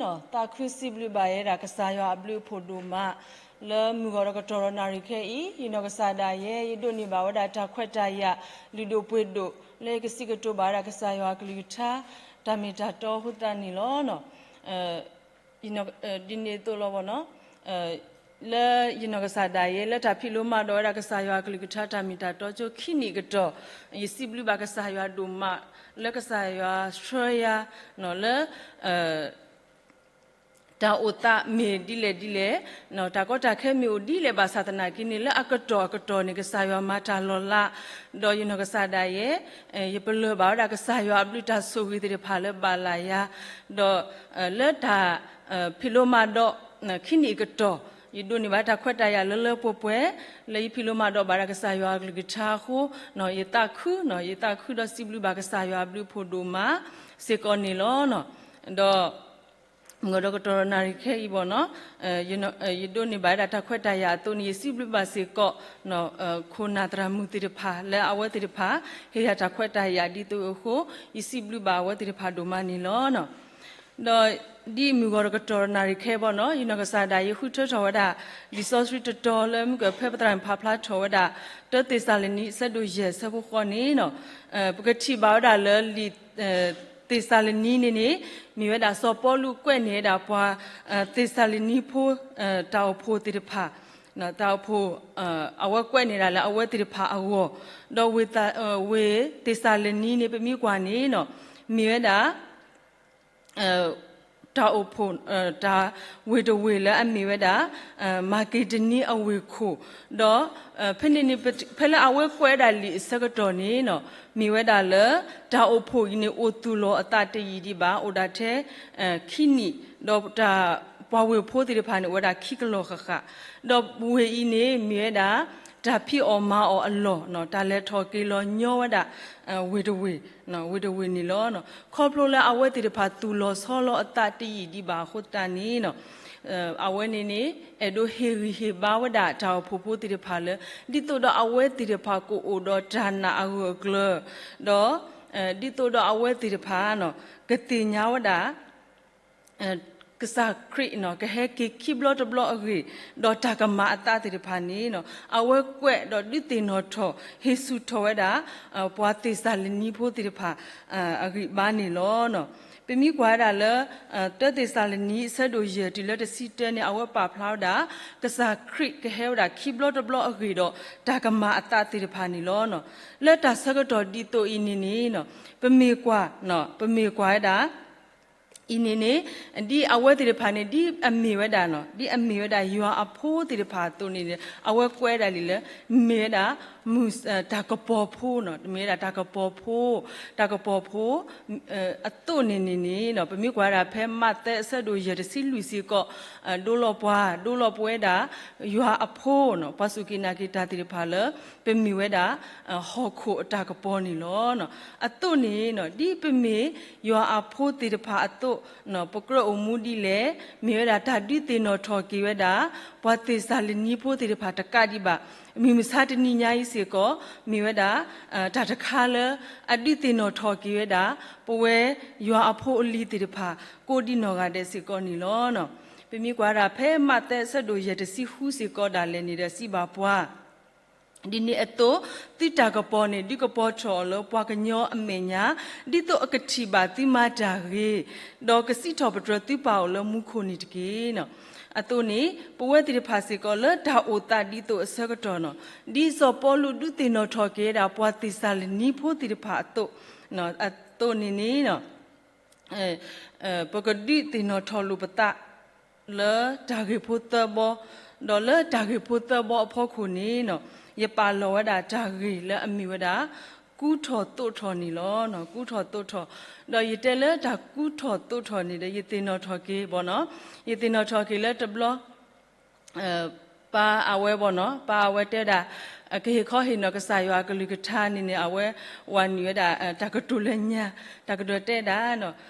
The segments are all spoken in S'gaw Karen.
သးခုစံးဘျုးဘၣ်ယဲဒၣ်ကစၢ်ယွၤအဘျုးအဖှိၣ်ဒိၣ်မး, လၢမုၢ်ဂီၤဒီးကတီၢ်ဒီးနၣ်ရံၣ်ခဲအံၤ ယနီၢ်ကစၢ်ဒၣ်ယဲ ယဒိးန့ၢ်ဘၣ်ဝဲဒၣ်တၢ်ခွဲးတၢ်ယာ် လုၢ်ဒိၣ်ပှ့ၤဒိၣ် လၢယကစံးကတိၤဘၣ်ဝဲဒၣ်ကစၢ်ယွၤအကလုၢ်ကထါ တၢ်မ့ၢ်တၢ်တီအဃိသတးန့ၣ်လီၤ. ဒ်န့ၣ်အသိးလီၤ လၢယနီၢ်ကစၢ်ဒၣ်ယဲ လၢတၢ်ဖံးလိမၤဒိးဝဲဒၣ်ကစၢ်ယွၤအကလုၢ်ကထါတၢ်မ့ၢ်တၢ်တီကၠိခံနံၣ်အကတီၢ်, ယစံးဘျုးဘၣ်ကစၢ်ယွၤဒိၣ်မး လၢကစၢ်ယွၤဆှၢယၤ လၢ တၢ်အိၣ်သးမ့ၢ်ဒ်လဲၣ်ဒ်လဲၣ်, တၢ်ကီတၢ်ခဲမ့ၢ်အိၣ်ဒ်လဲၣ်ဘၣ်ဆၣ်သနာ်က့န့ၣ် လၢအကတီၢ်အကတီၢ်န့ၣ် ကစၢ်ယွၤမၤတၢ်လီၤလး, ဒီးယနီၢ်ကစၢ်ဒၣ်ယဲ ယပလၢၢ်ဘၣ်ဝဲဒၣ်ကစၢ်ယွၤအဘျုးတၢ်ဆိၣ်ဂ့ၤသ့ၣ်တဖၣ်လၢဘၣ်လၢ်ယၤ, ဒီး လၢတၢ် ဖံးလိမၤဒိး ခံနံၣ်အကတီၢ် ယဒိးန့ၢ်ဘၣ်တၢ်ခွဲးတၢ်ယာ်လၢလၢပှဲၤပှဲၤ လၢယဖံးလိမၤဒိးဘၣ်ဒၣ်ကစၢ်ယွၤအကလုၢ်ကထါအဃိ ယသးခု ယသးခုဒီးစံးဘျုးဘၣ်ကစၢ်ယွၤအဘျုးအဖှိၣ်ဒိၣ်မးစ့ၢ်ကီးန့ၣ်လီၤ. ဒီး မုၢ်ဂီၤဒီးကတီၢ်ဒီးနၣ်ရံၣ်ခဲအံၤဘၣ်နီၤ ယဒိးန့ၢ်ဘၣ်ဝဲဒၣ်တၢ်ခွဲးတၢ်ယာ်အသိးန့ၣ် ယစံးဘျုးဘၣ်စ့ၢ်ကီး ခိၣ်နၢ်သရၣ်မုၣ်သ့ၣ်တဖၣ် လၢအဝဲသ့ၣ်တဖၣ် ဟ့ၣ်ယၤတၢ်ခွဲးတၢ်ယာ်ဒ်သိးအဃိ ယစံးဘျုးဘၣ်အဝဲသ့ၣ်တဖၣ်ဒိၣ်မးန့ၣ်လီၤ. ဒီးဒ်မုၢ်ဂီၤဒီးကတီၢ်ဒီးနၣ်ရံၣ်ခဲဘၣ်နီၤ ယနီၢ်ကစၢ်ဒၣ်ယဲဃုထၢထီၣ်ဝဲဒၣ် လံာ်စီဆှံတတီၤလၢမုၢ်ကဖဲပသရၣ်ဖးဖျါထီၣ်ဝဲဒၣ် တၢသ့းစၤလနံ အဆၢဒိၣ်ယဲၢ် အဆၢဖိဃိးန့ၣ်နီၤ ပကထံၣ်ဘၣ်ဝဲဒၣ်လၢလံာ် သ့းစၤလနံန့ၣ်န့ၣ် မ့ၢ်ဝဲဒၣ်စီၤပီလူးကွဲးန့ၢ်ဝဲဒၣ်ပှၤ သ့းစၤလနံဖိ တၢ်အိၣ်ဖှိၣ်သ့ၣ်တဖၣ် တၢ်အိၣ်ဖှိၣ် အဝဲကွဲးန့ၢ်ဒၣ်လၢအဝဲသ့ၣ်တဖၣ်အဂီၢ် ဒီးဝ့ၢ် ဝ့ၢ်သ့းစၤလနံန့ၣ် ပမ့ၢ်ကွၢ်န့ၣ်နီၤ မ့ၢ်ဝဲဒၣ် တၢ်အိၣ်ဖှိၣ် တၢ်ဝ့ၢ်တဝ့ၢ်လၢအမ့ၢ်ဝဲဒၣ် မၤက့ဒနံအဝ့ၢ်ခိၣ် ဒီး ဖဲန့ၣ်န့ၣ် ဖဲလၢအဝဲကွဲးဒၣ်လံာ်အဆၢကတီၢ်န့ၣ်နီၤ မ့ၢ်ဝဲဒၣ်လၢ တၢ်အိၣ်ဖှိၣ်အံၤန့ၣ် အိၣ်သူၣ်လီၤအသးတယံာ်ဒံးဘၣ် အိၣ်ဒၣ်ထဲ ခံနံၣ် ဒီးတၢ် ပှၤဝ့ၢ်ဖိသ့ၣ်တဖၣ်န့ၣ် အိၣ်ဝဲဒၣ်ခံကလီၢ်ဃၣ်ဃၣ် ဒီးဝ့ၢ်အံၤန့ၣ် မ့ၢ်ဝဲဒၣ် တၢ်ဖံးအီၣ်မၤအီၣ်အလီၢ် တၢ်လဲၤထီၣ်က့ၤလီၤညီဝဲဒၣ် ဝ့ၢ်တဝ့ၢ် ဝ့ၢ်တဝ့ၢ်န့ၣ်လီၤ. ခီဖျိလၢအဝဲသ့ၣ်တဖၣ်သူၣ်လီၤဆီလီၤအသးတယံာ်ဒံးဘၣ်အဃိသတးန့ၣ် အဝဲန့ၣ်န့ၣ် အဲၣ်ဒိးဟ့ၣ်ဂံၢ်ဟ့ၣ်ဘါဝဲဒၣ်တၢ်အိၣ်ဖှိၣ်ဖိသ့ၣ်တဖၣ်လၢ ဒ်သိးဒီးအဝဲသ့ၣ်တဖၣ်ကအိၣ်ဒီးတၢ်နာ်အဂၢၢ်အကျၢၤ ဒီး ဒ်သိးဒီးအဝဲသ့ၣ်တဖၣ် ကသ့ၣ်ညါဝဲဒၣ် ကစၢ်ခရံာ် ကဟဲက့ၤခံဘျီတဘျီအဂ့ၢ် ဒီးတၢ်ကမၤအသးသ့ၣ်တဖၣ်န့ၣ် အဝဲကွဲးဒီးဒုးသ့ၣ်နီၣ်ထီၣ် ဟ့ၣ်ဆူၣ်ထီၣ်ဝဲဒၣ် ပှၤသ့းစၤလနံဖိသ့ၣ်တဖၣ် အဂံၢ်အဘါန့ၣ်လီၤ. ပမ့ၢ်ကွၢ်ဝဲဒၣ်လၢ တၢသ့းစၤလနံ အဆၢဒိၣ်ယဲၢ်တုၤလၢတဆံတၢန့ၣ် အဝဲပာ်ဖျါဝဲဒၣ် ကစၢ်ခရံာ်ကဟဲဝဲဒၣ်ခံဘျီတဘျီအဂ့ၢ်ဒီး တၢ်ကမၤအသးသ့ၣ်တဖၣ်န့ၣ်လီၤ. လၢတၢ်ဆၢကတီၢ်ဒ်သိးအံၤန့ၣ်န့ၣ် ပမ့ၢ်ကွၢ် ပမ့ၢ်ကွၢ်ဝဲဒၣ် အံၤန့ၣ်န့ၣ် ဒ်အဝဲသ့ၣ်တဖၣ်န့ၣ် ဒ်အမ့ၢ်ဝဲဒၣ် ဒ်အမ့ၢ်ဝဲဒၣ်ယွၤအဖိသ့ၣ်တဖၣ်အသိးန့ၣ် အဝဲကွဲးဒၣ်လံလၢ မ့ၢ်ဝဲဒၣ် မုၢ် တၢ်ကပီၤဖိနီၤ မ့ၢ်ဝဲဒၣ်တၢ်ကပီၤဖိ တၢ်ကပီၤဖိ အသိးန့ၣ်န့ၣ်န့ၣ် ပမ့ၢ်ကွၢ်ဝဲဒၣ်ဖဲမးသဲအဆၢဒိၣ်ယဲၢ်တဆံလွံၢ်စ့ၢ်ကီး ဒိလီၤပှၤ ဒိလီၤပဝဲဒၣ် ယွၤအဖိ ပှၤစူၢ်က့ၤနာ်က့ၤတၢ်သ့ၣ်တဖၣ်လၢ ပမ့ၢ်ဝဲဒၣ် ဟီၣ်ခိၣ်အတၢ်ကပီၤန့ၣ်လီၤ. အသိးန့ၣ် ဒ်ပမ့ၢ်ယွၤအဖိသ့ၣ်တဖၣ်အသိး ပကြၢးအိၣ်မူဒ်လဲၣ် မ့ၢ်ဝဲဒၣ်တၢ်ဒုးသ့ၣ်နီၣ်ထီၣ်က့ၤဝဲဒၣ် ပှၤသ့းစၤလနံဖိသ့ၣ်တဖၣ်တကးဒံးဘၣ် မုၢ်မဆါတနံၤညါအံၤစ့ၢ်ကီး မ့ၢ်ဝဲဒၣ် တၢ်တခါလၢ အဒုးသ့ၣ်နီၣ်ထီၣ်က့ၤဝဲဒၣ် ပဝဲယွၤအဖိအလံၤသ့ၣ်တဖၣ် ကိးဒံနီၢ်ဂၤဒဲးစ့ၢ်ကီးန့ၣ်လီၤ. ပမ့ၢ်ကွၢ်ဒၣ်ဖဲမးသဲအဆၢဒိၣ်ယဲၢ်တဆံဃုစ့ၢ်ကီးဒၣ်လဲာ်န့ၣ်ဒီးစံးဘၣ်ပှၤ ဒ်န့ၣ်အသိး သုတၢ်ကပီၤန့ၣ် ဒုးကပီၤထီၣ်အီၤလၢပှၤကညီအမဲာ်ညါ ဒ်သိးအကထံၣ်ဘၣ်သုမၤတၢ်ဂ့ၤ, ဒီးကစံးထီၣ်ပတြၢၤသုပၢ်အအိၣ်လၢမူခိၣ်န့ၣ်တက့ၢ်. အသိးန့ၣ် ပဝဲသ့ၣ်တဖၣ်စ့ၢ်ကီးလၢတၢ်အိၣ်သးဒ်သိးအဆၢကတီၢ်နီၤ ဒ်စီၤပီလူးဒုးသ့ၣ်နီၣ်ထီၣ်က့ၤဝဲဒၣ်ပှၤသ့းစၤလနံဖိသ့ၣ်တဖၣ်အသိး အသိးန့ၣ်န့ၣ် ပကဒုးသ့ၣ်နီၣ်ထီၣ်လိာ်ပသး လၢတၢ်ဂ့ၢ်ဖိသၢဘီ, ဒီးလၢတၢ်ဂ့ၢ်ဖိသၢဘီအဖီခိၣ်န့ၣ် ယပာ်လီၤဝဲဒၣ်တၢ်ဂ့ၢ်လၢအမ့ၢ်ဝဲဒၣ် ကူထီၣ်သိးထီၣ်န့ၣ်လီၤ. ကူထီၣ်သိးထီၣ်, ဒီးယတဲလၢတၢ်ကူထီၣ်သိးထီၣ်န့ၣ်ဒီး ယသ့ၣ်နီၣ်ထီၣ်က့ၤဘၣ်နီၤ, ယသ့ၣ်နီၣ်ထီၣ်က့ၤလၢတဘျီ ပၢ်အဝဲဘၣ်နီၤ, ပၢ်အဝဲတဲဝဲဒၣ် ကဟ့ၣ်ခီဟ့ၣ်နီၤကစၢ်ယွၤအကလုၢ်ကထါန့ၣ်န့ၣ် အဝဲဝၤနုာ်ဝဲဒၣ် တၢ်ကတိၤလၢညါ, တၢ်ကတိၤတဲဒၣ်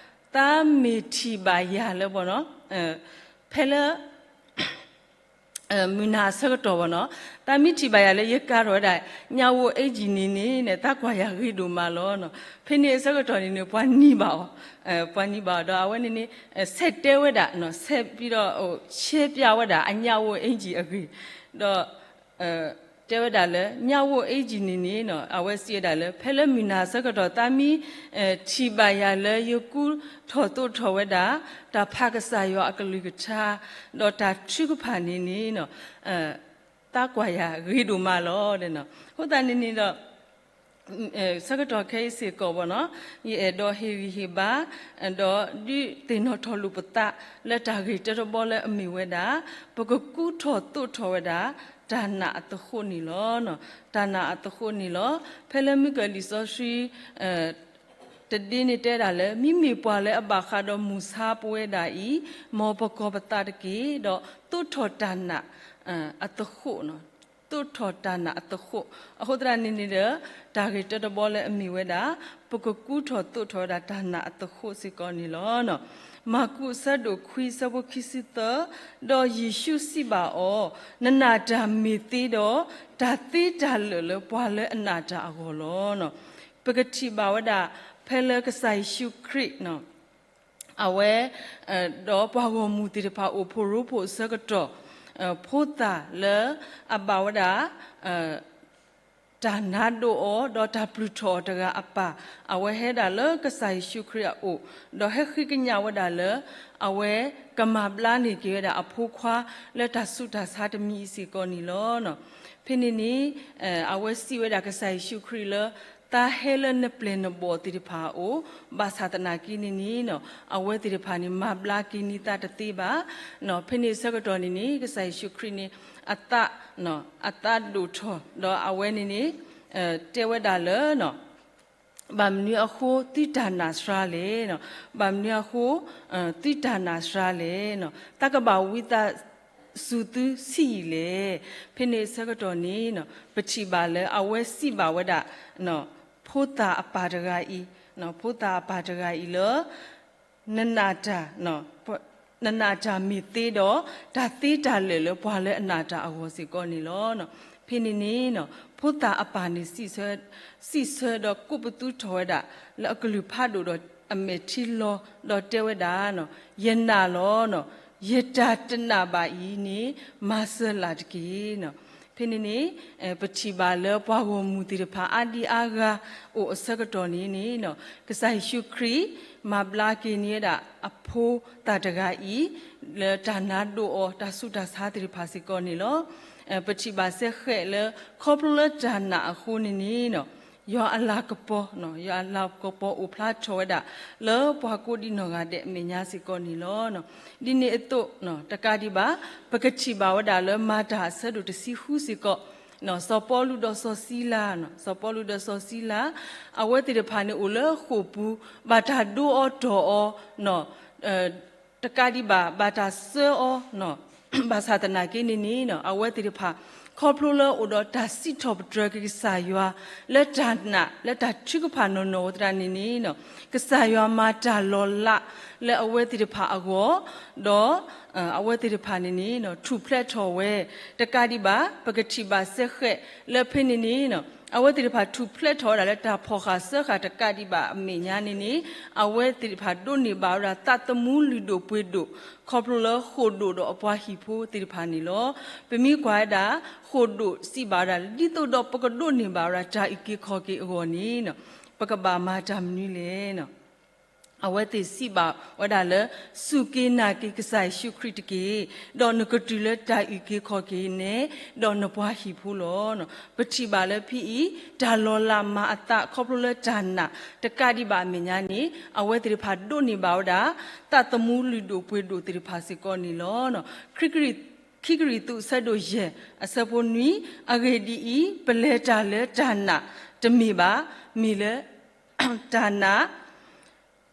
သးမ့ၢ်ထံၣ်ဘၣ်ယၤလၢဘၣ်နီၤ, ဖဲလၢ မုၢ်နၤအဆၢကတီၢ်ဘၣ်နီၤ, တၢ်မ့ၢ်ထံၣ်ဘၣ်ယၤလၢယကၤထီၣ်ဝဲဒၣ် ညၣ်ဝိအ့ၣ်ကၠံၣ်န့ၣ်န့ၣ် သးကွၢ်ယၤဂ့ၤဒိၣ်မးလီၤ. ဖဲန့ၣ်အဆၢကတီၢ်န့ၣ်န့ၣ် ပှၤနံၤဘၣ်အီၤ, ပှၤနံၤဘၣ်အီၤဒီးအဝဲန့ၣ်န့ၣ် ဆဲးတဲဝဲဒၣ်, ဆဲးပဒီး ဆဲးပျးဝဲဒၣ်အညၣ်ဝိအ့ၣ်ကၠံၣ်အဂ့ၢ်, ဒီး တဲဝဲဒၣ်လၢ ညၣ်ဝိအ့ၣ်ကၠံၣ်န့ၣ်န့ၣ် အဝဲစံးဝဲဒၣ်လၢ ဖဲလၢမုၢ်နၤဆၢကတီၢ် သးမ့ၢ်ထံၣ်ဘၣ်ယၤလၢယကူထီၣ်သိးထီၣ်ဝဲဒၣ် တၢ်ဖးကစၢ်ယွၤအကလုၢ်ကထါ ဒီးတၢ်ထုကဖၣ်န့ၣ်န့ၣ် သးကွၢ်ယၤဂ့ၤဒိၣ်မးလီၤ. အဃိသတးန့ၣ်န့ၣ်ဒီး ဆၢကတီၢ်ခဲအံၤစ့ၢ်ကီးဘၣ်နီၤ, ယအဲၣ်ဒိးဟ့ၣ်ဂံၢ်ဟ့ၣ်ဘါ ဒီးဒုးသ့ၣ်နီၣ်ထီၣ်လိာ်ပသးလၢတၢ်ဂ့ၢ်တၢတဘီလၢအမ့ၢ်ဝဲဒၣ် ပကကူထီၣ်သိးထီၣ်ဝဲဒၣ် တၢ်နာ်အသဃိးန့ၣ်လီၤ. တၢ်နာ်အသဃိးန့ၣ်လီၤ. ဖဲလၢမုၢ်ကၢၢ်လံာ်စီဆှံ တဒ့န့ၣ်တဲဒၣ်လၢ မ့မ့ၢ်ပှၤလၢအဘၣ်ဃးဒီးမုၢ်ဆါပဝဲဒၣ်အံၤ, မ်ပကီၢ်ပသးတက့ၢ်, ဒီးသိးထီၣ်တၢ်နာ်အသဃိး, သိးထီၣ်တၢ်နာ်အသဃိး, အဃိသတးန့ၣ်န့ၣ်ဒီး တၢ်ဂ့ၢ်တၢတဘီလၢအမ့ၢ်ဝဲဒၣ် ပကကူထီၣ်သိးထီၣ်ဝဲဒၣ်တၢ်နာ်အသဃိးစ့ၢ်ကီးန့ၣ်လီၤ. မၢ်ကူးအဆၢဒိၣ်ခွံအဆၢဖိခံဆံသၢ, ဒီးယ့ၣ်ၡူးစံးဘၣ်အီၤ, နနာ်တၢ်မ့ၢ်သ့ဒီး တၢ်သ့တၢ်လၢာ်လၢပှၤလၢအနာ်တၢ်အဂီၢ်လီၤ. ပကထံၣ်ဘၣ်ဝဲဒၣ် ဖဲလၢကစၢ်ယ့ၣ်ၡူးခရံာ် အဝဲ ဒီးပှၤဂီၢ်မုၢ်သ့ၣ်တဖၣ်အိၣ်ဖှိၣ်ရိဖှိၣ်အဆၢကတီၢ်, ဖိသၣ်လၢအဘၣ်ဝဲဒၣ် တၢ်နါဒိးအီၤ ဒီးတၢ်ပျုၢ်ထီၣ်အီၤတဂၤအပၢ်, အဝဲဟဲဒၣ်လၢကစၢ်ယ့ၣ်ၡူးခရံာ်အအိၣ်, ဒီးဟဲဃ့ကညးဝဲဒၣ်လၢ အဝဲကမၤဘျါန့ၢ်က့ၤဝဲဒၣ်အဖိခွါလၢတၢ်ဆူးတၢ်ဆါတမံၤအံၤစ့ၢ်ကီးန့ၣ်လီၤ. ဖဲန့ၣ်န့ၣ် အဝဲစံးဝဲဒၣ်ကစၢ်ယ့ၣ်ၡူးခရံာ်လၢ သးဟဲလၢနပျဲၢ်နဘီၣ်သ့ၣ်တဖၣ်အအိၣ်, ဘၣ်ဆၣ်သနာ်က့န့ၣ်န့ၣ် အဝဲသ့ၣ်တဖၣ်န့ၣ် မၤဘျါက့ၤန့ၢ်သးတသ့ဘၣ်. ဖဲန့ၣ်အဆၢကတီၢ်န့ၣ်န့ၣ် ကစၢ်ယ့ၣ်ၡူးခရံာ်န့ၣ် အသး အသးဒိၣ်ထီၣ် ဒီးအဝဲန့ၣ်န့ၣ် တဲဝဲဒၣ်လၢ ဘၣ်မနုၤအဃိသုတၢ်နာ်စှၤလဲၣ်, ဘၣ်မနုၤအဃိ သုတၢ်နာ်စှၤလဲၣ်, သးကဘၣ်ဝံသးစူၤသုဆံးယံာ်လဲၣ်. ဖဲန့ၣ်အဆၢကတီၢ်န့ၣ် ပထံၣ်ဘၣ်လၢအဝဲစံးဘၣ်ဝဲဒၣ် ဖိသၣ်အပၢ်တဂၤအံၤ, ဖိသၣ်အပၢ်တဂၤအံၤလၢ နနာ်တၢ် နနာ်တၢ်မ့ၢ်သ့ဒီး တၢ်သ့တၢ်လၢာ်လၢပှၤလၢအနာ်တၢ်အဂီၢ်စ့ၢ်ကီးန့ၣ်လီၤ. ဖဲန့ၣ်န့ၣ် ဖိသၣ်အပၢ်န့ၣ် စံးဆၢဒီးကိးပသူထီၣ်ဝဲဒၣ် လၢအကလုၢ်ဖးဒိၣ်ဒီးအမဲာ်ထံလီၤ ဒီးတဲဝဲဒၣ် ယနာ်လီၤ, ယတၢ်တနာ်ဘၣ်အံၤန့ၣ် မၤစၢၤလၢ်တက့ၢ်. ဖဲန့ၣ်န့ၣ် ပထံၣ်ဘၣ်လၢပှၤဂီၢ်မုၢ်သ့ၣ်တဖၣ်အါဒံအါဂၤအိၣ်အဆၢကတီၢ်န့ၣ်န့ၣ် ကစၢ်ယ့ၣ်ၡူးခရံာ် မၤဘျါက့ၤန့ၢ်ဝဲဒၣ်အဖိသၣ်တဂၤအံၤ လၢတၢ်နါဒိးအီၤ တၢ်ဆူးတၢ်ဆါသ့ၣ်တဖၣ်စ့ၢ်ကီးန့ၣ်လီၤ. ပထံၣ်ဘၣ်စ့ၢ်ကီးလၢ ခီဖျိလၢတၢ်နာ်အဃိန့ၣ်န့ၣ် ယွၤအလၤကပီၤ, ယွၤအလၤကပီၤအိၣ်ဖျါထီၣ်ဝဲဒၣ် လၢပှၤကိးဒံနီၢ်ဂၤဒဲးအမဲာ်ညါစ့ၢ်ကီးန့ၣ်လီၤ. ဒ်န့ၣ်အသိး တကးဒံးဘၣ် ပကထံၣ်ဘၣ်ဝဲဒၣ်လၢမၤတၢ်အဆၢဒိၣ်တဆံဃုစ့ၢ်ကီး စီၤပီလူးဒီးစီၤစံလၤ, စီၤပီလူးဒီးစီၤစံလၤ အဝဲသ့ၣ်တဖၣ်န့ၣ်အိၣ်လၢဃိာ်ပူၤ ဘၣ်တၢ်ဒိးအီၤတီၢ်အီၤ တကးဒံးဘၣ် ဘၣ်တၢ်စၢအီၤ ဘၣ်ဆၣ်သနာ်က့န့ၣ်န့ၣ် အဝဲသ့ၣ်တဖၣ် ခီဖျိလၢအိၣ်ဒီးတၢ်စံးထီၣ်ပတြၢၤက့ၤကစၢ်ယွၤ လၢတၢ်နာ် လၢတၢ်ထုကဖၣ်နီၢ်နီၢ်အဃိသတးန့ၣ်န့ၣ် ကစၢ်ယွၤမၤတၢ်လီၤလးလၢအဝဲသ့ၣ်တဖၣ်အဂီၢ် ဒီး အဝဲသ့ၣ်တဖၣ်န့ၣ်န့ၣ် ထူၣ်ဖျဲးထီၣ်ဝဲ တကးဒံးဘၣ် ပကထံၣ်ဘၣ်စ့ၢ်ကီးလၢဖဲန့ၣ်န့ၣ် အဝဲသ့ၣ်တဖၣ်ထူၣ်ဖျဲးထီၣ်ဝဲဒၣ်လၢတၢ်ဖီၣ်ဃာ်စၢဃာ်တကးဒံးဘၣ်အမဲာ်ညါန့ၣ်န့ၣ် အဝဲသ့ၣ်တဖၣ်ဒိးန့ၢ်ဘၣ်ဝဲဒၣ်သးသမူလုၢ်ဒိၣ်ပှ့ၤဒိၣ် ခီဖျိလၢဃိာ်ဒိၣ်ဒီးအပှၤဟံၣ်ဖိသ့ၣ်တဖၣ်န့ၣ်လီၤ. ပမ့ၢ်ကွၢ်ဝဲဒၣ် ဃိာ်ဒိၣ်စံးဘၣ်ဝဲဒၣ် ဒ်သိးဒီးပကဒိးန့ၢ်ဘၣ်ဝဲဒၣ်တၢ်အုၣ်က့ၤခီၣ်က့ၤအဂီၢ်န့ၣ် ပကဘၣ်မၤတၢ်မနုၤလဲၣ်. အဝဲသ့ၣ်စံးဘၣ်ဝဲဒၣ်လၢ စူၢ်က့ၤနာ်က့ၤကစၢ်ယ့ၣ်ၡူးခရံာ်တက့ၢ်, ဒီးနကတုၤလၢတၢ်အုၣ်က့ၤခီၣ်က့ၤနဲ ဒီးနပှၤဟံၣ်ဖိလီၤ. ပထံၣ်ဘၣ်လၢဖဲအံၤ တၢ်လီၤလးမၤအသးခီဖျိလၢတၢ်နာ် တကးဒံးဘၣ်အမဲာ်ညါန့ၣ် အဝဲသ့ၣ်တဖၣ်ဒိးန့ၢ်ဘၣ်ဝဲဒၣ် သးသမူလုၢ်ဒိၣ်ပှ့ၤဒိၣ်သ့ၣ်တဖၣ်စ့ၢ်ကီးန့ၣ်လီၤ. ခံကရံၣ်သူးအဆၢဒိၣ်ယဲၢ် အဆၢဖိနွံ, အဂ့ၢ်ဒ်အံၤ, ပလဲၤတၢ်လၢတၢ်နာ်တမ့ၢ်ဘၣ်, မ့ၢ်လၢ တၢ်နာ်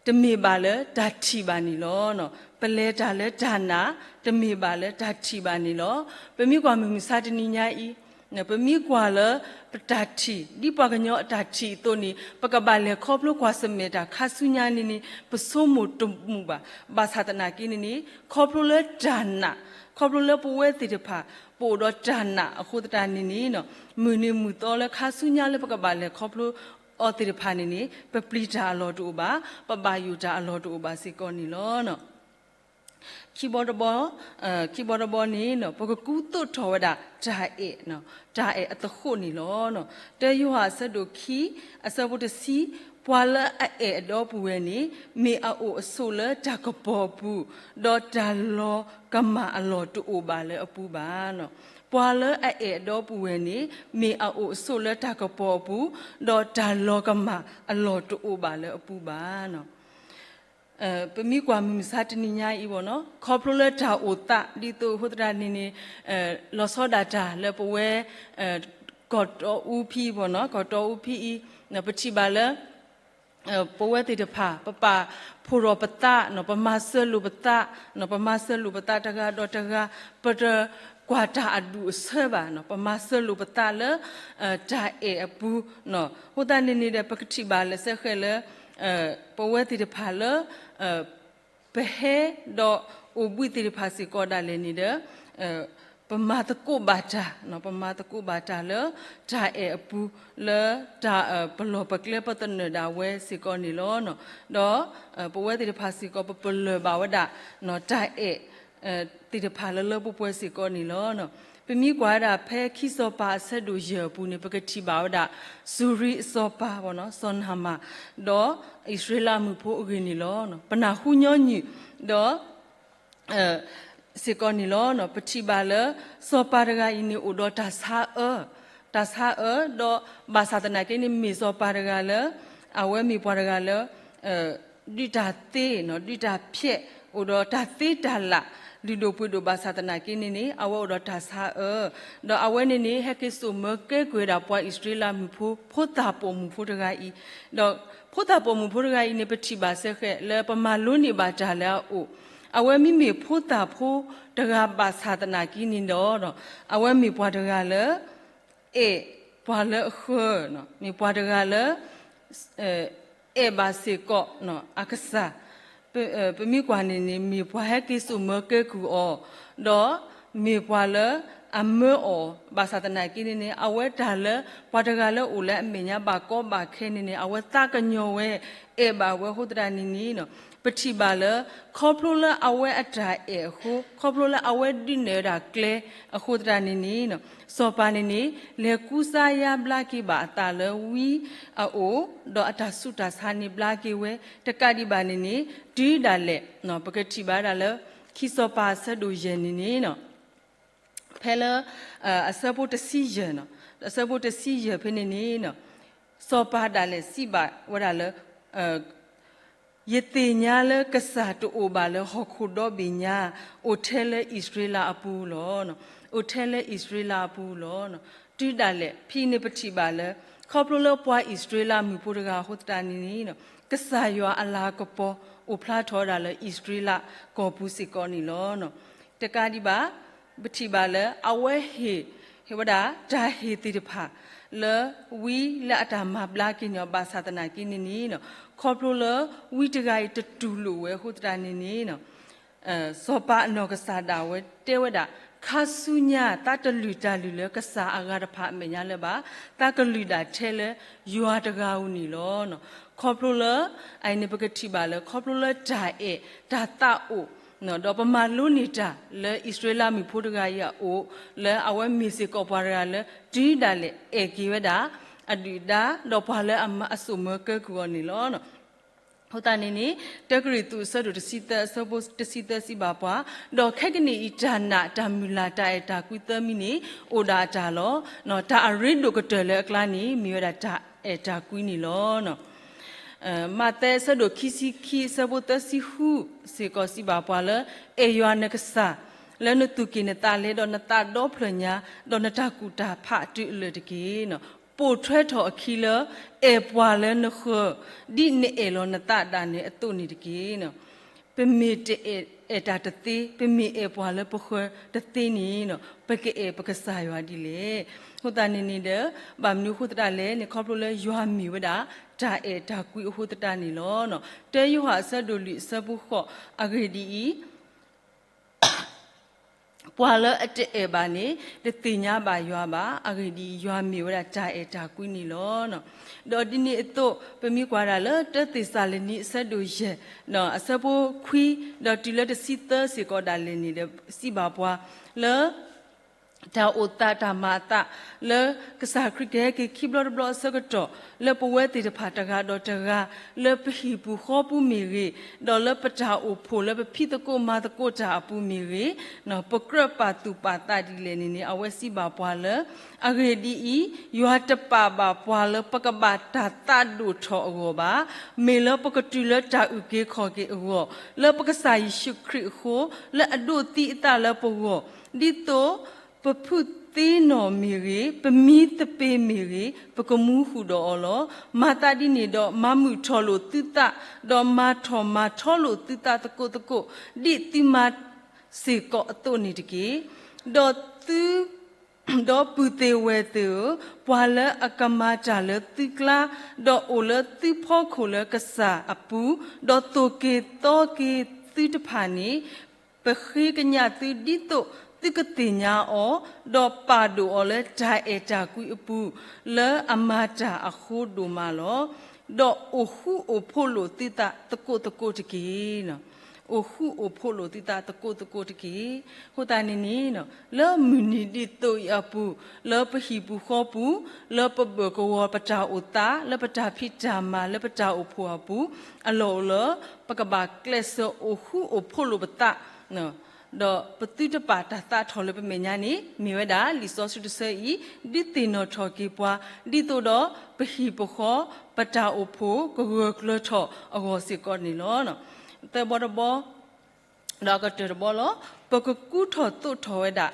တမ့ၢ်ဘၣ်လၢတၢ်ထံၣ်ဘၣ်န့ၣ်လီၤ. ပလဲၤတၢ်လၢတၢ်နာ် တမ့ၢ်ဘၣ်လၢတၢ်ထံၣ်ဘၣ်န့ၣ်လီၤ. ပမ့ၢ်ကွၢ်မုၢ်မဆါတနံၤညါအံၤ ပမ့ၢ်ကွၢ်လၢပတၢ်ထံၣ် ဒ်ပှၤကညီအတၢ်ထံၣ်အသိးန့ၣ် ပကဘၣ်လဲၤခီဖျိကွၢ်ဆၢၣ်မဲာ်တၢ်ခါဆူညါန့ၣ်န့ၣ် ပဆိကမိၣ်တမုာ်ဘၣ်. ဘၣ်ဆၣ်သနာ်က့န့ၣ်န့ၣ် ခီဖျိလၢတၢ်နာ် ခီဖျိလၢပဝဲသ့ၣ်တဖၣ် ပအိၣ်ဒီးတၢ်နာ်အဃိသတးန့ၣ်န့ၣ် မုၢ်နံၤမုၢ်သီလၢခါဆူညါလၢပကဘၣ်လဲၤခီဖျိအီၤသ့ၣ်တဖၣ်န့ၣ်န့ၣ် ပပျံၤတၢ်အလီၢ်တအိၣ်ဘၣ်, ပဘၣ်ယိၣ်တၢ်အလီၢ်တအိၣ်ဘၣ်စ့ၢ်ကီးန့ၣ်လီၤ. ခံဘီတဘီ, ခံဘီတဘီန့ၣ် ပကကူသိးထီၣ်ဝဲဒၣ် တၢ်အဲၣ်, တၢ်အဲၣ်အသဃိးန့ၣ်လီၤ. တၢယိၤဟၣ်အဆၢဒိၣ်ခံ အဆၢဖိတဆံ, ပှၤလၢအအဲၣ်အဒီပုၢ်ဝဲၢ်န့ၣ် မ့ၢ်အအိၣ်အဆိးလၢတၢ်ကပီၤအပူၤ, ဒီးတၢ်လီၤကမၣ်အလီၢ်တအိၣ်ဘၣ်လၢအပူၤဘၣ်. ပှၤလၢအအဲၣ်အဒီပုၢ်ဝဲၢ်န့ၣ် မ့ၢ်အအိၣ်အဆိးလၢတၢ်ကပီၤအပူၤ, ဒီးတၢ်လီၤကမၣ်အလီၢ်တအိၣ်ဘၣ်လၢအပူၤဘၣ်. ပမ့ၢ်ကွၢ်မုၢ်မဆါတနံၤညါအံၤဘၣ်နီၤ ခီဖျိလၢတၢ်အိၣ်သး ဒ်သိးအဃိသတးန့ၣ်န့ၣ် လီၤဆီဒၣ်တၢ်လၢပဝဲ ကီၢ်တီအူဖံအံၤဘၣ်နီၤ ကီၢ်တီအူဖံအံၤ ပထံၣ်ဘၣ်လၢ ပဝဲသ့ၣ်တဖၣ် ပပာ်ဖှိၣ်ထီၣ်ပသး ပမၤစၢၤလိာ်ပသး ပမၤစၢၤလိာ်ပသးတဂၤဒီးတဂၤ ပတကွၢ်တၢ်အဒူၣ်အဆၢဘၣ် ပမၤစၢၤလိာ်ပသးလၢ တၢ်အဲၣ်အပူၤ အဃိသတးန့ၣ်န့ၣ်ဒီး ပကထံၣ်ဘၣ်လၢစ့ၢ်ကီးလၢ ပဝဲသ့ၣ်တဖၣ်လၢ ပဟဲဒီးအိၣ်ဘှံးသ့ၣ်တဖၣ်စ့ၢ်ကီးဒၣ်လဲာ်န့ၣ်ဒီး ပမၤသကိးဘၣ်တၢ်, ပမၤသကိးဘၣ်တၢ်လၢ တၢ်အဲၣ်အပူၤ လၢတၢ်ပလီၢ်ပကျဲပသနၢၣ်ဒၣ်ဝဲစ့ၢ်ကီးန့ၣ်လီၤ. ဒီးပဝဲသ့ၣ်တဖၣ်စ့ၢ်ကီး ပပလၢၢ်ဘၣ်ဝဲဒၣ် တၢ်အဲၣ် သ့ၣ်တဖၣ်လၢလၢပှဲၤပှဲၤစ့ၢ်ကီးန့ၣ်လီၤ. ပမ့ၢ်ကွၢ်ဝဲဒၣ်ဖဲခံစီၤပၤအဆၢဒိၣ်ယဲၢ်အပူၤန့ၣ် ပကထံၣ်ဘၣ်ဝဲဒၣ် စူၤရံအစီၤပၤဘၣ်နီၤ စီၤနၤမၣ် ဒီးအံၣ်စရ့လးမုၣ်ဖိအဂ့ၢ်န့ၣ်လီၤ. ပနၢ်ဟူညီနုၢ် ဒီး စ့ၢ်ကီးန့ၣ်လီၤ. ပထံၣ်ဘၣ်လၢ စီၤပၤတဂၤအံၤန့ၣ် အိၣ်ဒီးတၢ်ဆါအၢ, တၢ်ဆါအၢ ဒီးဘၣ်ဆၣ်သနာ်က့န့ၣ် မ့ၢ်စီၤပၤတဂၤလၢ အဝဲမ့ၢ်ပှၤတဂၤလၢ ဒုးတၢ်သ့ ဒုးတၢ်ဖျဲး အိၣ်ဒီးတၢ်သ့တၢ်လၢ် လုၢ်ဒိၣ်ပှ့ၤဒိၣ်ဘၣ်ဆၣ်သနာ်က့န့ၣ်န့ၣ် အဝဲအိၣ်ဒီးတၢ်ဆါအၢ, ဒီးအဝဲန့ၣ်န့ၣ် ဟဲက့ၤစိာ်မၢကဲကုၢ်ဝဲဒၣ်ပှၤအံၣ်စရ့လးမုၣ်ဖိ ဖိသၣ်ပိာ်မုၣ်ဖိတဂၤအံၤ, ဒီးဖိသၣ်ပိာ်မုၣ်ဖိတဂၤအံၤန့ၣ် ပထံၣ်ဘၣ်စ့ၢ်ကီးလၢပမၤလိန့ၢ်ဘၣ်တၢ်လၢအအိၣ်, အဝဲမ့မ့ၢ်ဖိသၣ်ဖိတဂၤဘၣ်ဆၣ်သနာ်က့န့ၣ်ဒီး အဝဲမ့ၢ်ပှၤတဂၤလၢ အဲၣ်ပှၤလၢအဃၢၤ, မ့ၢ်ပှၤတဂၤလၢ အဲၣ်ဘၣ်စ့ၢ်ကီး အကစၢ်, ပမ့ၢ်ကွၢ်န့ၣ်န့ၣ် မ့ၢ်ပှၤဟဲက့ၤစိာ်မၢကဲကုၢ်အီၤ, ဒီးမ့ၢ်ပှၤလၢအမၢအီၤ, ဘၣ်ဆၣ်သနာ်က့န့ၣ်န့ၣ် အဝဲတၢ်လၢ ပှၤတဂၤလၢအိၣ်လၢအမဲာ်ညါဘၣ်ကီဘၣ်ခဲန့ၣ်န့ၣ် အဝဲသးကညီၤဝဲ အဲၣ်ဘၣ်ဝဲအဃိသတးန့ၣ်န့ၣ် ပထံၣ်ဘၣ်လၢ ခီဖျိလၢအဝဲအတၢ်အဲၣ်အဃိ ခီဖျိလၢအဝဲဒုးနဲၣ်ဝဲဒၣ်ကျဲအဃိသတးန့ၣ်န့ၣ် စီၤပၤန့ၣ်န့ၣ် လဲၤကူစါယါဘျါက့ၤဘၣ်အသးလၢဝံအအိၣ်, ဒီးအတၢ်ဆူးတၢ်ဆါန့ၣ်ဘျါက့ၤဝဲ, တကးဒံးဘၣ်န့ၣ်န့ၣ် တုၤဒၣ်လဲာ် ပကထံၣ်ဘၣ်ဒၣ်လၢ ခံစီၤပၤအဆၢဒိၣ်ယဲၢ်န့ၣ်န့ၣ် ဖဲလၢ အဆၢဖိတဆံယဲၢ်, အဆၢဖိတဆံယဲၢ်ဖဲန့ၣ်န့ၣ် စီၤပၤဒၣ်လဲာ်စံးဘၣ်ဝဲဒၣ်လၢ ယသ့ၣ်ညါလၢကစၢ်တအိၣ်ဘၣ်လၢဟီၣ်ခိၣ်ဒီဘ့ၣ်ညါ, အိၣ်ထဲလၢအံၣ်စရ့လးအပူၤလီၤ. အိၣ်ထဲလၢအံၣ်စရ့လးအပူၤလီၤ. တုၤဒၣ်လဲာ် ဖဲအံၤန့ၣ်ပထံၣ်ဘၣ်လၢ ခီဖျိလၢပှၤအံၣ်စရ့လးမုၣ်ဖိတဂၤအဃိသတးန့ၣ်န့ၣ် ကစၢ်ယွၤအလၤကပီၤ အိၣ်ဖျါထီၣ်ဝဲဒၣ်လၢအံၣ်စရ့လးကီၢ်ပူၤစ့ၢ်ကီးန့ၣ်လီၤ. တကးဒံးဘၣ် ပထံၣ်ဘၣ်လၢ အဝဲဟ့ၣ် ဟ့ၣ်ဝဲဒၣ် တၢ်ဟ့ၣ်သ့ၣ်တဖၣ် လၢဝံလၢအတၢ်မၤဘျါက့ၤန့ၣ် ဘၣ်ဆၣ်သနာ်က့န့ၣ်န့ၣ် ခီဖျိလၢဝံတဂၤအံၤတတူၢ်လိာ်ဝဲအဃိသတးန့ၣ်န့ၣ် စီၤပၤအနီၢ်ကစၢ်ဒၣ်ဝဲတဲဝဲဒၣ် ခါဆူညါသးတလုၢ်တၢ်လုၢ်လၢကစၢ်အဂၤတဖၣ်အမဲာ်ညါလၢၤဘၣ်, သးကလုၢ်ဒၣ်ထဲလၢယွၤတဂၤဧိၤန့ၣ်လီၤ. ခီဖျိလၢ အအံၤန့ၣ် ပကထံၣ်ဘၣ်လၢ ခီဖျိလၢတၢ်အဲၣ်တၢ်သးအိၣ် ဒီးပမၤလိန့ၢ်တၢ်လၢအံၣ်စရ့လးမုၣ်ဖိတဂၤအံၤအအိၣ် လၢအဝဲမ့ၢ်စ့ၢ်ကီးပှၤတဂၤလၢ တုၤဒၣ်လဲာ်အဲၣ်က့ၤဝဲဒၣ် အဒုၣ်အဒါ ဒီးပှၤလၢအစိာ်မၢကဲကုၢ်အီၤန့ၣ်လီၤ. အဃိသတးန့ၣ်န့ၣ် တၢကရံၣ်သူးအဆၢဒိၣ်တဆံသၢ အဆၢဖိတဆံသၢစံးဘၣ်ပှၤ, ဒီးခဲကနံၣ်အံၤ တၢ်နာ်တၢ်မုၢ်လၢ်တၢ်အဲၣ်တၢ်ကွံသၢမံၤန့ၣ် အိၣ်ဒၣ်အတၢ်လီၤ. တၢ်အရ့ဒိၣ်ကတၢၢ်လၢအကျါန့ၣ် မ့ၢ်ဝဲဒၣ်တၢ်အဲၣ်တၢ်ကွံန့ၣ်လီၤ. မးသဲအဆၢဒိၣ်ခံဆံခံ အဆၢဖိသၢဆံဃုစ့ၢ်ကီးစံးဘၣ်ပှၤလၢ အဲၣ်ယွၤနကစၢ် လၢနသူၣ်ကံၢ်နသးလဲ ဒီးနသးဒီဖျၢၣ်ညါ ဒီးနတၢ်ကူၣ်တၢ်ဖးတုၤအလၢာ်တက့ၢ်. ပိာ်ထွဲထီၣ်အခံလၢ အဲၣ်ပှၤလၢနဃၢၤ ဒ်နအဲၣ်လီၤနသးဒၣ်နဲအသိးန့ၣ်တက့ၢ်. ပမ့ၢ်တအဲၣ်အဲၣ်တၢ်တသ့, ပမ့ၢ်အဲၣ်ပှၤလၢပဃၢၤတသ့န့ၣ်, ပကအဲၣ်ပကစၢ်ယွၤဒ်လဲၣ်. အဃိသတးန့ၣ်န့ၣ်ဒီး ဘၣ်မနုၤအဃိသတးလဲၣ်န့ၣ် ခီဖျိလၢယွၤမ့ၢ်ဝဲဒၣ် တၢ်အဲၣ်တၢ်ကွံအဃိသတးန့ၣ်လီၤ. တၢယိၤဟၣ်အဆၢဒိၣ်လွံၢ်အဆၢဖိဃိး, အဂ့ၢ်ဒ်အံၤ, ပှၤလၢအတအဲၣ်ဘၣ်န့ၣ် တသ့ၣ်ညါဘၣ်ယွၤဘၣ်. အဂ့ၢ်ဒ်အံၤ, ယွၤမ့ၢ်ဝဲဒၣ်တၢ်အဲၣ်တၢ်ကွံန့ၣ်လီၤ. ဒီးဒ်န့ၣ်အသိး ပမ့ၢ်ကွၢ်ဒၣ်လၢ တၢသ့းစၤလနံ အဆၢဒိၣ်ယဲၢ် အဆၢဖိခွံ ဒီးတုၤလၢတဆံသၢစ့ၢ်ကီးဒၣ်လဲာ်န့ၣ်ဒီး စံးဘၣ်ပှၤလၢ တၢ်အိၣ်သးတၢ်မၤအသး လၢကစၢ်ခရံာ်ကဟဲက့ၤခံဘျီတဘျီအဆၢကတီၢ် လၢပဝဲသ့ၣ်တဖၣ်တဂၤဒီးတဂၤ လၢပဟံၣ်ပူၤဃီပူၤမ့ၢ်ဂ့ၤ, ဒီးလၢပတၢ်အိၣ်ဖှိၣ်လၢပဖံးသကိးမၤသကိးတၢ်အပူၤမ့ၢ်ဂ့ၤ, ပကြၢးပာ်သူၣ်ပာ်သးဒ်လဲၣ်န့ၣ်န့ၣ် အဝဲစံးဘၣ်ပှၤလၢ အဂ့ၢ်ဒ်အံၤ, ယွၤတပာ်ဘၣ်ပှၤလၢပကဘၣ်တၢ်သးဒိၣ်ထီၣ်အဂီၢ်ဘၣ်. မ့ၢ်လၢပကတုၤလၢတၢ်အုၣ်က့ၤခီၣ်က့ၤအဂီၢ်, လၢပကစၢ်ယ့ၣ်ၡူးခရံာ်အဃိ, လၢအဒိးသံအသးလၢပဂီၢ်, ဒ်သိး ပဖုသ့နီၣ်မ့ၢ်ဂ့ၤ, ပမံသပ့ၤမ့ၢ်ဂ့ၤ, ပကမူဃုာ်ဒီးအီၤလီၤ. မၤသးဒ်န့ၣ်ဒီး မၤမုာ်ထီၣ်လိာ်သုသး, ဒီးမၤထီၣ်မၤထီလိာ်သုသးသကိးသကိး, ဒ်သုမၤစ့ၢ်ကီးအသိးန့ၣ်တက့ၢ်. ဒီးသု ဒီးပုၢ်သ့ၣ်ဝဲၢ်သ့ၣ်ဧၢ, ပှၤလၢအကမၤတၢ်လၢသုကျါ, ဒီးအိၣ်လၢသုဖီခိၣ်လၢကစၢ်အပူၤ, ဒီးသိၣ်က့ၤသီက့ၤသုတဖၣ်န့ၣ်, ပဃ့ကညးသုဒ်သိးသုကသ့ၣ်ညါအီၤ, ဒီးပာ်ဒိၣ်အီၤလၢတၢ်အဲၣ်တၢ်ကွံအပူၤ, လၢအမၤတၢ်အဃိဒိၣ်မးလီၤ. ဒီးအိၣ်ဃူအိၣ်ဖိးလိာ်သုသးသကိးသကိးတက့ၢ်. အိၣ်ဃူအိၣ်ဖိးလိာ်သုသးသကိးသကိးတက့ၢ်. အဃိသတးန့ၣ်န့ၣ်, လၢမုၢ်နံၤဒ်သိးအံၤအပူၤ, လၢပဟံၣ်ပူၤဃီပူၤ, လၢပဘၢၣ်ကဝီၤပတၢ်အိၣ်သး, လၢပတၢ်ဖံးတၢ်မၤ, လၢပတၢ်အိၣ်ဖှိၣ်အပူၤ, အလီၢ်အိၣ်လၢ ပကဘၣ်ကျဲးစၢးအိၣ်ဃူအိၣ်ဖိးလိာ်ပသး ဒီးပသုတပာ်တၢ်သးထီၣ်လၢပမဲာ်ညါန့ၣ် မ့ၢ်ဝဲဒၣ်လံာ်စီဆှံတဆၢအံၤ ဒုးသ့ၣ်နီၣ်ထီၣ်က့ၤပှၤ ဒ်သိးဒီးပဟံၣ်ပဃီ ပတၢ်အိၣ်ဖှိၣ်ကဂၢၢ်ကျၢၤထီၣ်အဂီၢ်စ့ၢ်ကီးန့ၣ်လီၤ. သၢဘီတဘီ ဒီးအကတၢၢ်တဘီလီၤ. ပကကူထီၣ်သိးထီၣ်ဝဲဒၣ်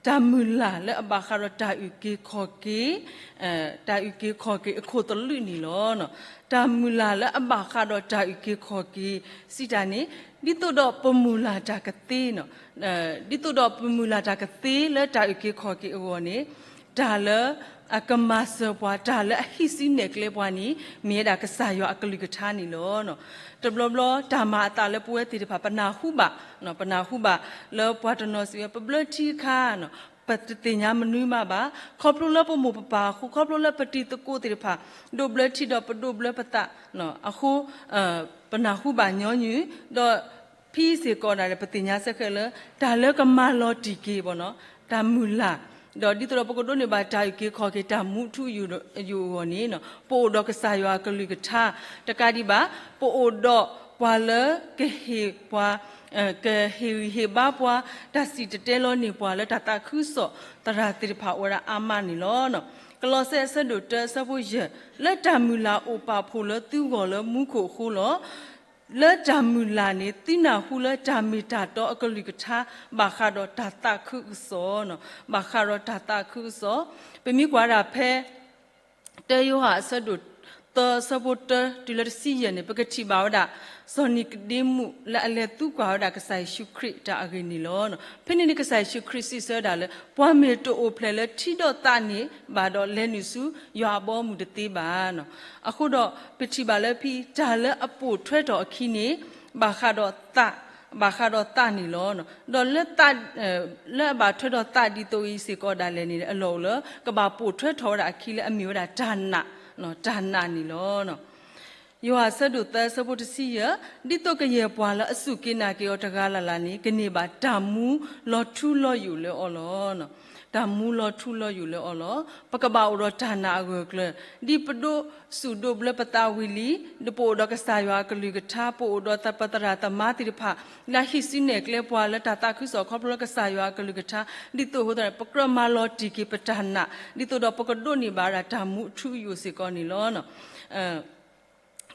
တၢ်မုၢ်လၢ်လၢအဘၣ်ဃးဒီးတၢ်အုၣ်က့ၤခီၣ်က့ၤ, တၢ်အုၣ်က့ၤခီၣ်က့ၤအခိၣ်သလုးန့ၣ်လီၤ. တၢ်မုၢ်လၢ်လၢအဘၣ်ဃးဒီးတၢ်အုၣ်က့ၤခီၣ်က့ၤ စံးတၢ်န့ၣ် ဒ်သိးဒီးပမုၢ်လၢ်တၢ်ကသ့, ဒ်သိးဒီးပမုၢ်လၢ်တၢ်ကသ့လၢတၢ်အုၣ်က့ၤခီၣ်က့ၤအဂီၢ်န့ၣ် တၢ်လၢအကမၤစၢၤပှၤ တၢ်လၢအဟံးစုနဲၣ်ကျဲပှၤန့ၣ် မ့ၢ်ဝဲဒၣ်ကစၢ်ယွၤအကလုၢ်ကထါန့ၣ်လီၤ. တဘျီဘျီတၢ်မၤအသးလၢပဝဲသ့ၣ်တဖၣ် ပနၢ်ဟူဘၣ်, ပနၢ်ဟူဘၣ်လၢပှၤတနီၤစံးဝဲ ပဘျၢထံအခါ ပတသ့ၣ်ညါမနုၤမးဘၣ်. ခီဖျိလၢပမိၢ်ပပၢ်အဃိ, ခီဖျိလၢပတံၤသကိးသ့ၣ်တဖၣ် ဒိးဘျၢထံဒီးပဒိးဘျၢပသးအဃိ ပနၢ်ဟူဘၣ်ညီနုၢ်, ဒီးဖဲစ့ၢ်ကီးဒၣ်လဲာ် ပသ့ၣ်ညါစ့ၢ်ကီးလၢ တၢ်လၢကမၤလီၤတံၢ်က့ၤ တၢ်မုၢ်လၢ်, ဒီးဒ်သိးဒီးပကဒိးန့ၢ်ဘၣ်တၢ်အုၣ်က့ၤခီၣ်က့ၤ တၢ်မူထူယိာ်အဂီၢ်န့ၣ် ပအိၣ်ဒီးကစၢ်ယွၤအကလုၢ်ကထါ တကးဒံးဘၣ် ပအိၣ်ဒီးပှၤလၢကဟ့ၣ်ပှၤ ကဟ့ၣ်ဂံၢ်ဟ့ၣ်ဘါပှၤ, တၢ်စံၣ်တဲၤတဲလီၤန့ၢ်ပှၤလၢတၢ်သးခုကစီၣ်သရၣ်သ့ၣ်တဖၣ်အိၣ်ဝဲဒၣ်အါမးန့ၣ်လီၤ. ကလီးစဲအဆၢဒိၣ်တၢအဆၢဖိယဲၢ်, လၢတၢ်မုၢ်လၢ်အိၣ်ပာ်ဖှိၣ်လၢသုဂီၢ်လၢမူခိၣ်အဃိလီၤ. လၢတၢ်မုၢ်လၢ်န့ၣ် သုနၢ်ဟူလၢတၢ်မ့ၢ်တၢ်တီအကလုၢ်ကထါ ဘၣ်ဃးဒီးတၢ်သးခုကစီၣ်, ဘၣ်ဃးဒီးတၢ်သးခုကစီၣ်, ပမ့ၢ်ကွၢ်ဒၣ်ဖဲ တၢယိၤဟၣ်အဆၢဒိၣ်သၢအဆၢဖိတၢတုၤလၢတဆံယဲၢ်န့ၣ် ပကထံၣ်ဘၣ်ဝဲဒၣ် စီၤနံၤကဒ့မူးလၢအလဲၤသံကွၢ်ဝဲဒၣ်ကစၢ်ယ့ၣ်ၡူးခရံာ်တၢ်အဂ့ၢ်န့ၣ်လီၤ. ဖဲန့ၣ်န့ၣ် ကစၢ်ယ့ၣ်ၡူးခရံာ်စံးဆၢဝဲဒၣ်လၢ ပှၤမ့ၢ်တအိၣ်ဖျဲၣ်လၢထံဒီးသးန့ၣ် ဘၣ်ဒီးလဲၤနုာ်ဆူယွၤအဘီအမုၢ်တသ့ဘၣ်. အဃိဒီးပထံၣ်ဘၣ်လၢဖဲ တၢ်လၢအပိာ်ထွဲထီၣ်အခံန့ၣ် ဘၣ်ဃးဒီးသး, ဘၣ်ဃးဒီးသးန့ၣ်လီၤ. ဒီးလၢ လၢအဘၣ်ထွဲထီၣ်သးဒ်သိးအံၤစ့ၢ်ကီးဒၣ်လဲာ်န့ၣ် အလီၢ်အိၣ်လၢ ကဘၣ်ပိာ်ထွဲထီၣ်ဝဲဒၣ်အခံလၢအမ့ၢ်ဝဲဒၣ်တၢ်နာ်, တၢ်နာ်န့ၣ်လီၤ. ယိၤဟၣ်အဆၢဒိၣ်သၢအဆၢဖိတဆံယဲၢ်, ဒ်သိးကယဲၢ်ပှၤလၢအစူၢ်က့ၤနာ်က့ၤအီၤတဂၤလၢ်လၢ်န့ၣ် ကန့ၢ်ဘၣ်တၢ်မူလီၤထူလီၤယိာ်လၢအီၤလီၤ. တၢ်မူလီၤထူလီၤယိာ်လၢအီၤလီၤ. ပကဘၣ်အိၣ်ဒီးတၢ်နာ်အဂၢၢ်အကျၢၤ, ဒ်ပဒိးစူၣ်ဒိးဘျၢပသးဝံၤလံ, ဒီးပအိၣ်ဒီးကစၢ်ယွၤအကလုၢ်ကထါ, ပအိၣ်ဒီးပသရၣ်သမါသ့ၣ်တဖၣ် လၢအဟံးစုနဲၣ်ကျဲပှၤလၢတၢ်သးခုကစီၣ်ခီဖျိလၢကစၢ်ယွၤအကလုၢ်ကထါ, ဒ်သိးအဃိသတးန့ၣ် ပကြၢးမၤလီၤတံၢ်က့ၤပတၢ်နာ်, ဒ်သိးဒီးပကဒိးန့ၢ်ဘၣ်ဝဲဒၣ်တၢ်မူအထူအယိာ်စ့ၢ်ကီးန့ၣ်လီၤ.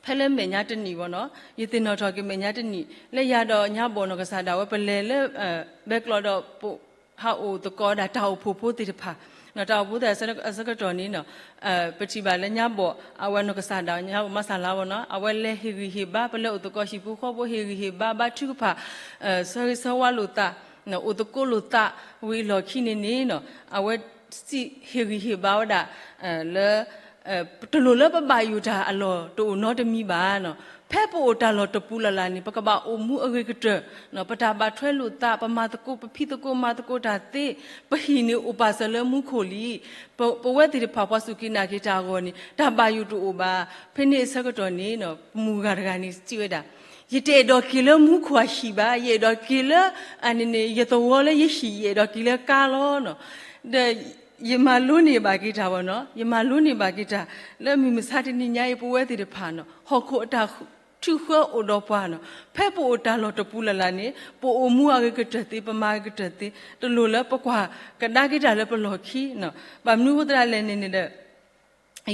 ဖဲလၢမဲာ်ညါတနံၣ်ဘၣ်နီၤ, ယသ့ၣ်နီၣ်ထီၣ်က့ၤမဲာ်ညါတနံၣ် လၢယၤဒီးညါဘီၣ်နီၢ်ကစၢ်ဒၣ်ဝဲ ပလဲၤလၢ ဘဲကျီဒီး ပဟးအိၣ်သကိးဒၣ်တၢ်အိၣ်ဖှိၣ်ဖိသ့ၣ်တဖၣ် တၢ်အိၣ်ဖှိၣ်သ့ၣ်အဆၢကတီၢ်န့ၣ် ပထံၣ်ဘၣ်လၢညါဘီၣ် အဝဲနီၢ်ကစၢ်ဒၣ် ညါဘီၣ်မၤစၢ်လၤဝဲနီၤ အဝဲလဲၤဟ့ၣ်ဂံၢ်ဟ့ၣ်ဘါ ပလဲၤအိၣ်သကိးဟံၣ်ဖိဃီဖိ ဟ့ၣ်ဂံၢ်ဟ့ၣ်ဘါ ဘါထုကဖၣ် ဆၢဂ့ၤဆၢဝါလိာ်သး အိၣ်သကိးလိာ်သး ဝံၤအလီၢ်ခံန့ၣ်န့ၣ် အဝဲစံးဟ့ၣ်ဂံၢ်ဟ့ၣ်ဘါဝဲဒၣ် လၢ တလိၣ်လၢပဘၣ်ယိၣ်တၢ်အလီၢ်တအိၣ်နီတမံၤဘၣ်. ဖဲပအိၣ်တၢ်လီၢ်တပူၤလၢ်လၢ်န့ၣ် ပကဘၣ်အိၣ်မူအဂ့ၤကတၢၢ်, ပတၢ်ဘၣ်ထွဲလိာ်သး, ပမၤသကိး ပဖံးသကိးမၤသကိးတၢ်သ့, ပဟံၣ်န့ၣ်အိၣ်ပာ်စၢၤလၢမူခိၣ်လံ. ပဝဲသ့ၣ်တဖၣ်ပှၤစူၢ်က့ၤနာ်က့ၤတၢ်အဂီၢ်န့ၣ် တၢ်ဘၣ်ယိၣ်တအိၣ်ဘၣ်. ဖဲန့ၣ်အဆၢကတီၢ်န့ၣ် ပမုၢ်ဂၤတဂၤန့ၣ် စံးဝဲဒၣ် ယတအဲၣ်ဒိးက့ၤလၢမူခိၣ်အဟံၣ်ဘၣ်, ယအဲၣ်ဒိးက့ၤလၢ အန့ၣ်န့ၣ် ယသဝီလၢယဟံၣ် ယအဲၣ်ဒိးက့ၤလၢကါလီၤ. ဒီး ယမၤလိန့ၢ်ဘၣ်က့ၤတၢ်ဘၣ်နီၤ, ယမၤလိန့ၢ်ဘၣ်က့ၤတၢ် လၢမုၢ်မဆါတနံၤညါအံၤ ပဝဲသ့ၣ်တဖၣ်နီၤ ဟီၣ်ခိၣ်အတၢ်ထုးဃၢအိၣ်ဒီးပှၤနီၤ, ဖဲပအိၣ်တၢ်လီၢ်တပူၤလၢ်လၢ်န့ၣ် ပအိၣ်မူအဂ့ၤကတၢၢ်သ့, ပမၤအဂ့ၤကတၢၢ်သ့, တလိၣ်လၢပကွၢ်ကဒါက့ၤတၢ်လၢပလီၢ်ခံနီၤ. ဘၣ်မနုၤအဃိသတးလဲၣ်န့ၣ်န့ၣ်ဒီး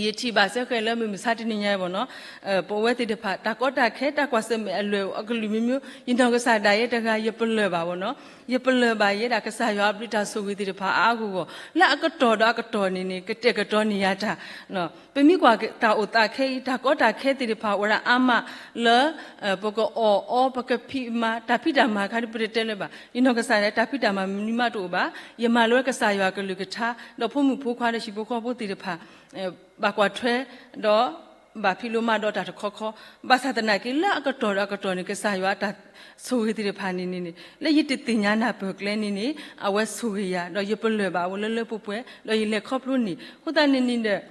ယထံၣ်ဘၣ်စ့ၢ်ကီးလၢမုၢ်မဆါတနံၤညါအံၤဘၣ်နီၤ, ပဝဲသ့ၣ်တဖၣ် တၢ်ကီတၢ်ခဲ တၢ်ကွၢ်ဆၢၣ်မဲာ်အလွဲၢ်အကလုာ်မံၤမံၤ ယနီၢ်ကစၢ်ဒၣ်ယဲတဂၤ ယပလၢၢ်ဘၣ်ဘၣ်နီၤ, ယပလၢၢ်ဘၣ်ယဲဒၣ် ကစၢ်ယွၤအဘျုးတၢ်ဆိၣ်ဂ့ၤသ့ၣ်တဖၣ်အါအါဂီၢ်ဂီၢ် လၢအကတီၢ်ဒီးအကတီၢ်န့ၣ်န့ၣ် ကတဲာ်ကတီၤန့ၢ်ယၤတၢ် ပမ့ၢ်ကွၢ်တၢ်အိၣ်သးခဲအံၤ တၢ်ကီတၢ်ခဲသ့ၣ်တဖၣ် အိၣ်ဝဲဒၣ်အါမးလၢ ပကအီၣ်အီ ပကဖံးမၤ တၢ်ဖံးတၢ်မၤခါဒ်ပတဲတဲလၢၤဘၣ်. ယနီၢ်ကစၢ်ဒၣ် တၢ်ဖံးတၢ်မၤမနုၤမးတအိၣ်ဘၣ်. ယမၤလိဝဲကစၢ်ယွၤအကလုၢ်ကထါ ဒီးဖိမုၣ်ဖိခွါဒီးဟံၣ်ဖိဃီဖိသ့ၣ်တဖၣ် ဘၣ်ကွၢ်ထွဲ ဒီးဘၣ်ဖံးလိမၤဒီးတၢ်တခီခီ, ဘၣ်ဆၣ်သနာ်က့ လၢအကတီၢ်ဒီးအကတီၢ်န့ၣ် ကစၢ်ယွၤအတၢ်ဆိၣ်ဂ့ၤသ့ၣ်တဖၣ်န့ၣ်န့ၣ် လၢယတသ့ၣ်ညါနၢ်ပၢၢ်ကျဲန့ၣ်န့ၣ် အဝဲဆိၣ်ဂ့ၤယၤ ဒီးယပလၢၢ်ဘၣ်အဝဲလၢလၢပှဲၤပှဲၤ ဒီးယလဲၤခီဖျိန့ၣ် အဃိသတးန့ၣ်န့ၣ်ဒီး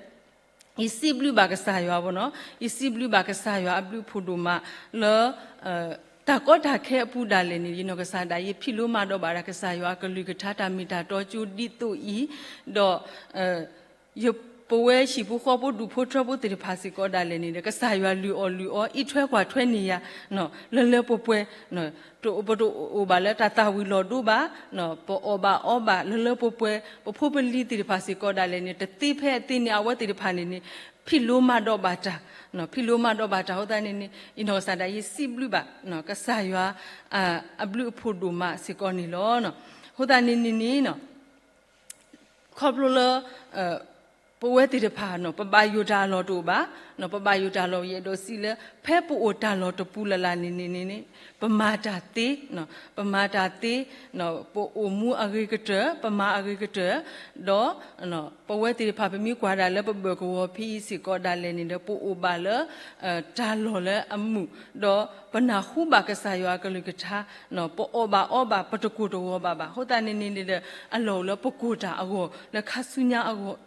ယစံးဘျုးဘၣ်ကစၢ်ယွၤဘၣ်နီၤ, ယစံးဘျုးဘၣ်ကစၢ်ယွၤအဘျုးအဖှိၣ်ဒိၣ်မးလၢ တၢ်ကီတၢ်ခဲအပူၤဒၣ်လဲာ်န့ၣ် ယနီၢ်ကစၢ်ဒၣ် ယဖံးလိမၤဒီးဘၣ်ဒၣ်ကစၢ်ယွၤအကလုၢ်ကထါ တၢ်မ့ၢ်တၢ်တီကၠိဒ်သိးအံၤ, ဒီး ယပဝဲဟံၣ်ဖိဃီဖိဒူၣ်ဖိထၢဖိသ့ၣ်တဖၣ်စ့ၢ်ကီးဒၣ်လဲာ်န့ၣ်ဒီး ကစၢ်ယွၤလုၢ်အီၣ်လုၢ်အီ အံးထွဲကွၢ်ထွဲန့ၢ်ယၤ လၢလၢပှဲၤပှဲၤ, ပတအိၣ်ဘၣ်လၢတၢ်သၣ်ဝံၤလီၤဒိဘၣ်, ပအီၣ်ဘၣ်အီဘၣ်လၢလၢပှဲၤပှဲၤ, ပဖိပလံၤသ့ၣ်တဖၣ်စ့ၢ်ကီးဒၣ်လဲာ်န့ၣ် တသ့ဖဲအသ့န့ၣ် အဝဲသ့ၣ်တဖၣ်န့ၣ်န့ၣ် ဖံးလိမၤဒီးဘၣ်တၢ်, ဖံးလိမၤဒီးဘၣ်တၢ်အဃိသတးန့ၣ်န့ၣ် ယနီၢ်ကစၢ်ဒၣ်ယစံးဘျုးဘၣ် ကစၢ်ယွၤ အဘျုးအဖှိၣ်ဒိၣ်မးစ့ၢ်ကီးန့ၣ်လီၤ. အဃိသတးန့ၣ်န့ၣ်န့ၣ် ခီဖျိလၢ ပဝဲသ့ၣ်တဖၣ် ပဘၣ်ယိၣ်တၢ်အလီၢ်တအိၣ်ဘၣ်, ပဘၣ်ယိၣ်တၢ်လီၢ် ယအဲၣ်ဒိးစံးလၢ ဖဲပအိၣ်တၢ်လီၢ်တပူၤလၢ်လၢ်န့ၣ်န့ၣ်န့ၣ် ပမၤတၢ်သ့, ပမၤတၢ်သ့, ပအိၣ်မူအဂ့ၤကတၢၢ်, ပမၤအဂ့ၤကတၢၢ်, ဒီး ပဝဲသ့ၣ်တဖၣ် ပမ့ၢ်ကွၢ်ဒၣ်လၢပဘၢၣ်ကဝီၤဖဲအံၤစ့ၢ်ကီးဒၣ်လဲာ်န့ၣ်ဒီး ပအိၣ်ဘၣ်လၢ တၢ်လီၢ်လၢအမုာ်, ဒီးပနၢ်ဟူဘၣ်ကစၢ်ယွၤအကလုၢ်ကထါ, ပအီၣ်ဘၣ်အီဘၣ် ပတကိၢ်တဂီၤဘၣ်ဘၣ်. အဃိသတးန့ၣ်န့ၣ်ဒီး အလီၢ်အိၣ်လၢပကိၢ်တၢ်အဂီၢ် လၢခါဆူညါအဂီၢ်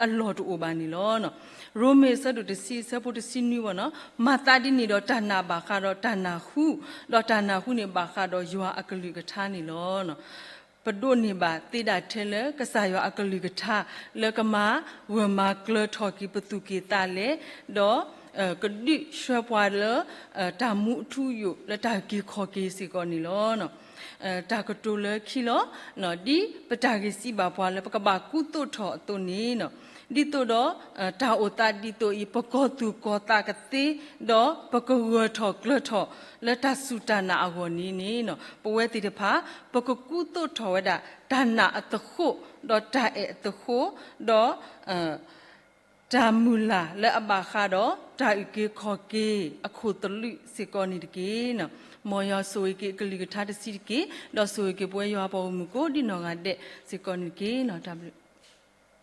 အလီၢ်တအိၣ်ဘၣ်န့ၣ်လီၤ. ရိမ့ၤအဆၢဒိၣ်တဆံ အဆၢဖိတဆံနွံဘၣ်နီၤ, မၤသးဒ်န့ၣ်ဒီး တၢ်နာ်ဘၣ်ဃးဒီးတၢ်နၢ်ဟူ, ဒီးတၢ်နၢ်ဟူန့ၣ်ဘၣ်ဃးဒီးယွၤအကလုၢ်ကထါန့ၣ်လီၤ. ပဒိးန့ၢ်ဘၣ်သ့ဒၣ်ထဲလၢကစၢ်ယွၤအကလုၢ်ကထါ လၢကမၤဂၢၢ်မၤကျၢၤထီၣ်က့ၤပသူၣ်က့ၤသးလဲ, ဒီး ကဒုးဆှၢပှၤလၢ တၢ်မူအထူအယိာ် လၢတၢ်က့ၤခီၣ်က့ၤစ့ၢ်ကီးန့ၣ်လီၤ. တၢ်ကတိၤလၢခံလီၤ. ဒ်ပတၢ်ဂ့ၢ်စံးဘၣ်ပှၤလၢပကဘၣ်ကူသိးထီၣ်အသိးန့ၣ်, ဒ်သိးဒီး တၢ်အိၣ်သးဒ်သိးအံၤ ပကီၢ်သူၣ်ကီၢ်သးကသ့, ဒီးပကဂၢၢ်ထီၣ်ကျၢၤထီၣ် လၢတၢ်စူၢ်တၢ်နာ်အဂီၢ်န့ၣ်န့ၣ် ပဝဲသ့ၣ်တဖၣ် ပကကူသိးထီၣ်ဝဲဒၣ် တၢ်နာ်အသဃိး, ဒီးတၢ်အဲၣ်အသဃိး, ဒီး တၢ်မုၢ်လၢ်လၢအဘၣ်ဃးဒီး တၢ်အုၣ်က့ၤခီၣ်က့ၤအခိၣ်သလုးစ့ၢ်ကီးန့ၣ်တက့ၢ်. မ်ယွၤဆိၣ်ဂ့ၤက့ၤအကလုၢ်ကထါတဆံးတက့ၢ်, ဒီးဆိၣ်ဂ့ၤက့ၤပဝဲယွၤပှၤဂီၢ်မုၢ်ကိးဒ်နီၢ်ဂၤဒဲးစ့ၢ်ကီးန့ၣ်တက့ၢ်. တၢ်ဘျုး